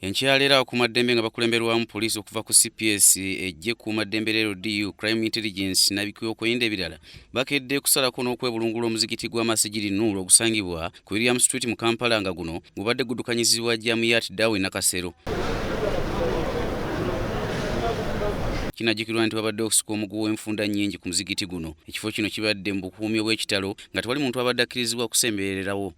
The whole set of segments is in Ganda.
Enkya ya leero abakuumaddembe nga bakulemberwamu poliisi okuva ku CPS, eggye ekkuumaddembe lya LDU, Crime Intelligence n'ebyokwerinda ebirala bakedde kusalako n'okwebulungula omuzikiti gwa Masijidi Noor ogusangibwa ku William Street mu Kampala nga guno gubadde guddukanyizibwa Jamiat Dawa e Nakasero. Kinajjukirwa nti wabadde okusika omuguwa w'enfunda nnyingi ku muzikiti guno. Ekifo kino kibadde mu bukuumi obw'ekitalo nga tewali muntu abadde akkirizibwa kusembererawo.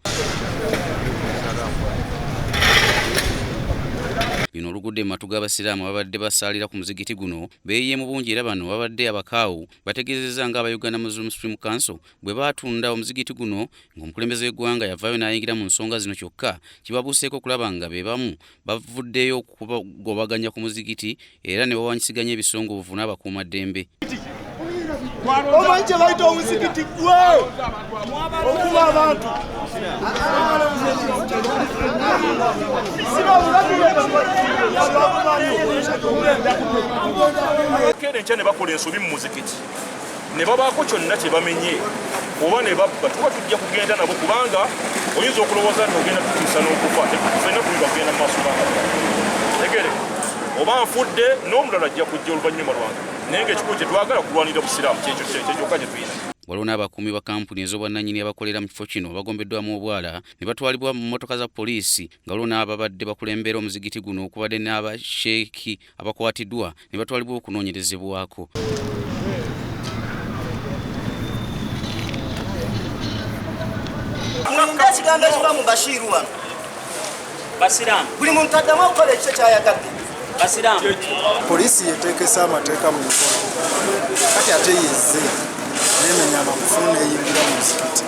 Bino olugudde mu matu g'Abasiraamu ababadde basaalira ku muzikiti guno beeyiye mu bungi era bano babadde abakaawu bategeezezza nga aba Uganda Muslim Supreme Council bwe baatunda omuzikiti guno ng'omukulembeze w'eggwanga yavaayo n'ayingira mu nsonga zino kyokka kibabuuseeko okulaba nga be bamu bavuddeyo okubagobaganya ku muzikiti era ne bawanyisiganya ebisongovu n'abakuumaddembe. Omanyi kye bayita omuzikiti gwe okuba abantu keera enkya ne bakola ensobi mu muzikiti ne babaako kyonna kye bamenye oba ne babba, tuba tujja kugenda nabo kubanga oyinza okulowooza nti ogenda tutuusa n'okufa, ffenna tuli bagenda mu maaso ga Katonda. Tegere oba nfudde n'omulala ajja kujja oluvannyuma lwange, naye ng'ekikulu kye twagala kulwanirira Busiraamu, kyekyo kyokka kye tulina. Waliwo n'abakuumi ba kampuni ez'obwannannyini abakolera mu kifo kino bagombeddwamu obwala ne batwalibwa mu mmotoka za poliisi nga waliwo n'ababadde bakulembera omuzikiti guno okubadde n'abasheeki abakwatiddwa ne batwalibwa okunoonyerezebwako. Mulinde ekigambo ekiva mu Bashiru wano. Basiraamu. Buli muntu addamu okukola ekyo kyayagadde. Basiraamu. Poliisi yeteekesa amateeka mu nkola kati ate yezze nemenya amakufu neyingira mu muzikiti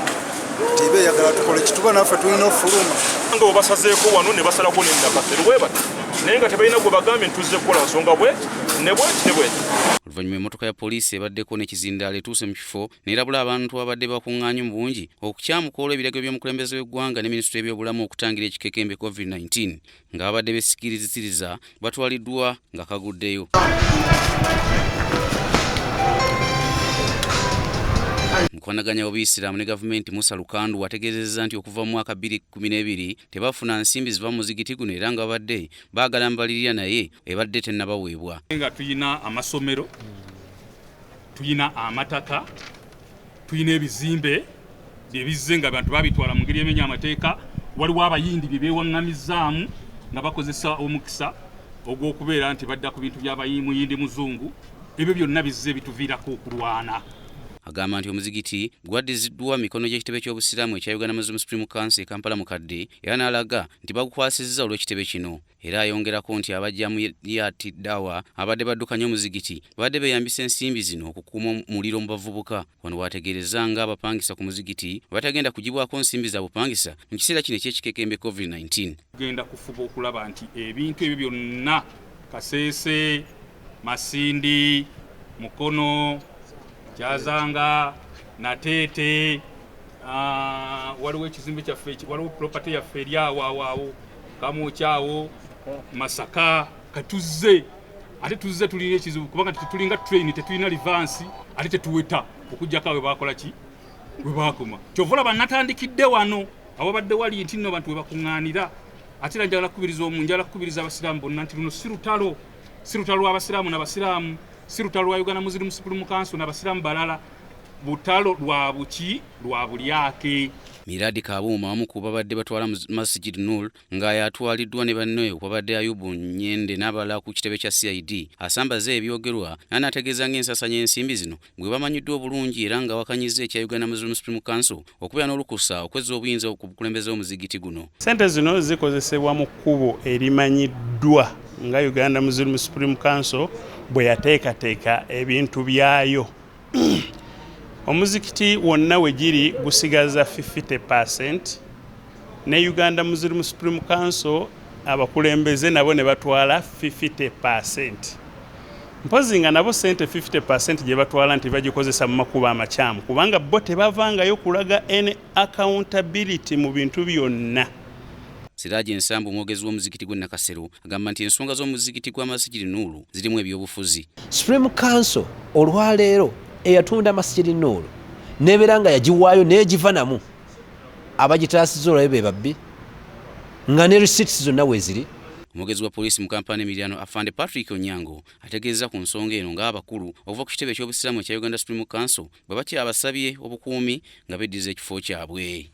tebe eyagala tukole kituba naffe tulina ofuluma. Nga obasazeeko wano ne basalako ne Nakasero bwe bati naye nga tebalina gwe bagambye nti tuzze kukola nsonga bweti ne bweti ne bweti. Oluvannyuma emmotoka ya poliisi ebaddeko n'ekizindaalo etuuse mu kifo n'erabula abantu ababadde bakuŋŋaanye mu bungi okukyamuka olw'ebiragiro by'omukulembeze w'eggwanga ne minisitule y'ebyobulamu okutangira ekikekembe COVID-19 nga babadde beesikirizisiriza batwaliddwa nga kaguddeyo. Mukwanaganya w'Obuyisiraamu ne gavumenti Musa Lukandu ategeezezza nti okuva mu mwaka 2012 tebafuna nsimbi ziva mu muzigiti guno era nga babadde baagala mbalirira naye ebadde tennabaweebwa. Nga tulina amasomero, tulina amataka, tulina ebizimbe byebizze nga abantu babitwala mu ngeri emenya amateeka, waliwo abayindi bye beewaŋŋamizzaamu nga bakozesa omukisa ogw'okubeera nti badda ku bintu by'abayindi muzungu, ebyo byonna bizze bituviirako okulwana. Agamba nti omuzigiti gwaddiziddwa mikono gy'ekitebe ky'Obusiraamu ekya Uganda Muslim Supreme Council e Kampala Mukadde era n'alaga nti bagukwasizza olw'ekitebe kino. Era ayongerako nti abajamiyati Dawa abadde baddukanya omuzigiti babadde beeyambisa ensimbi zino okukuuma omuliro mu bavubuka. Wano waategeereza nga abapangisa ku muzigiti bwe batagenda kugibwako nsimbi za bupangisa mu kiseera kino eky'ekikekembe COVID-19. Tugenda kufuba okulaba nti ebintu ebyo byonna Kasese, Masindi, Mukono, Kyazanga, Nateete, waliwo ekizimbe kyaffe, waliwo property yaffe eri awo awo awo Kamwokya awo, Masaka, katuzze ate tuzze tulina ekizibu kubanga tetulinga train, tetulina reverse ate tetuweta okuggyako we bakola ki we baakoma. Kyova olaba natandikidde wano awabadde wali nti nno abantu we bakuŋŋaanira. Ate era njagala kukubiriza omu, njagala kukubiriza Abasiraamu bonna nti luno si lutalo, si lutalo lw'Abasiraamu n'Abasiraamu, si lutalo lwa Uganda Muslim Supreme Council n'Abasiraamu balala, butalo lwa buki lwa bulyake. Miradi Kabuuma omu ku babadde batwala Masjid Noor nga yatwaliddwa ne banne okwabadde Ayubu Nyende n'abalala ku kitebe kya CID asambaze ebyogerwa n'anaategeeza ng'ensasanya y'ensimbi zino bwe bamanyiddwa obulungi era nga awakanyizza ekya Uganda Muslim Supreme Council okubeera n'olukusa okwezza obuyinza ku bukulembeze omuzigiti guno. Ssente zino zikozesebwa mu kkubo erimanyiddwa nga Uganda Muslim Supreme Council bwe yateekateeka ebintu byayo. Omuzikiti wonna we giri gusigaza 50% ne Uganda Muslim Supreme Council abakulembeze nabo ne batwala 50%. Mpozi nga nabo ssente 50% gye batwala nti bagikozesa mu makubo amakyamu kubanga bo tebavangayo kulaga any accountability mu bintu byonna. Siraje Nsambu omwogezi w'omuzikiti gw'e Nakasero agamba nti ensonga z'omuzikiti gwa Masjid Noor zirimu ebyobufuzi. Supreme Council olwaleero eyatunda Masjid Noor nebeera nga yagiwaayo n'egiva namu abagitaasizza olwayo be babbi nga ne receipts zonna weeziri. Omwogezi wa poliisi mu Kampala n'emiriraano Afande Patrick Onyango ategeezezza ku nsonga eno ng'abakulu okuva ku kitebe eky'Obusiraamu ekya Uganda Supreme Council bwe bakyabasabye obukuumi nga beddiza ekifo kyabwe.